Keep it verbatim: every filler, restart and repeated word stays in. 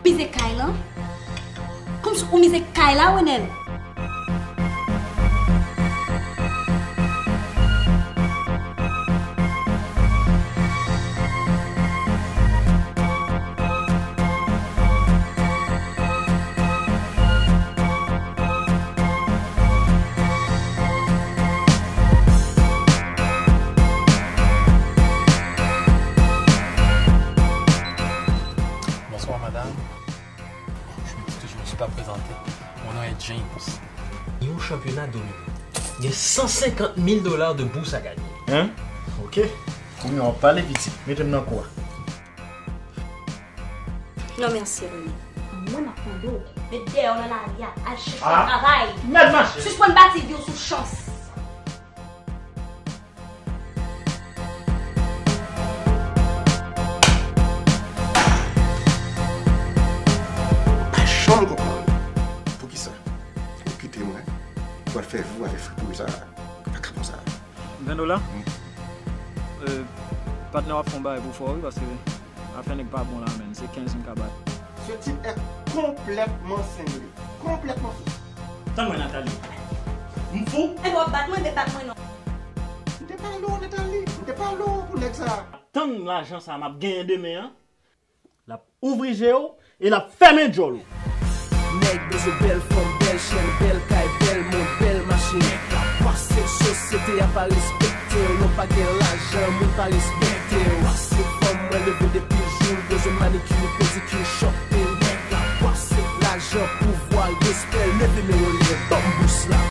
Mize kay lan? Kòmsi ou mize kay la, Wenel? Bonsoir, madame. Je m'excuse, je me suis pas présenté. Mon nom est James. Yon chanpyona domine. Gen san senkant mil dola de bous a ganye. Hein? Ok. Kounye a w ap pale, pitit. Mete m nan kou a. Non, mèsi, Rene. Mwen, m ap mande w, met dèyè w nan lari a, al chèche yon travay. Mèt mache. Sispann bati vi w sou chans. Pa janm konprann poukisa ou kite mwen pou al fè vou avèk fripouy sa a. Pa ka konsa. Ven Dola? Euh, patnè w ap fè yon bagay pou fò wi, paske afè nèg pa bon la, menn. Se kenz m ka bay. Ce type est complètement cinglé. Complètement fou. Tann mwen, Nathalie. M fou? Enben w ap bat mwen, enben bat mwen non. M te pale w, Nathalie. M te pale w pou nèg sa. Tann lajan sa m ap genyen demen an. L ap ouvri je w e l ap fèmen djòl ou. Nèg bezwen bèl fanm, bèl chèn, bèl kay, bèl mont, bèl machin. Nèg la pase, sosyete a pa respekte w, non pa gen lajan, moun pa respekte w. Pase fanm mwen leve depi jou l bezwen manikir, pedikir, shopping. Nèg la pase, lajan, pouvwa, respè, leve men w anlè, ban m bous la.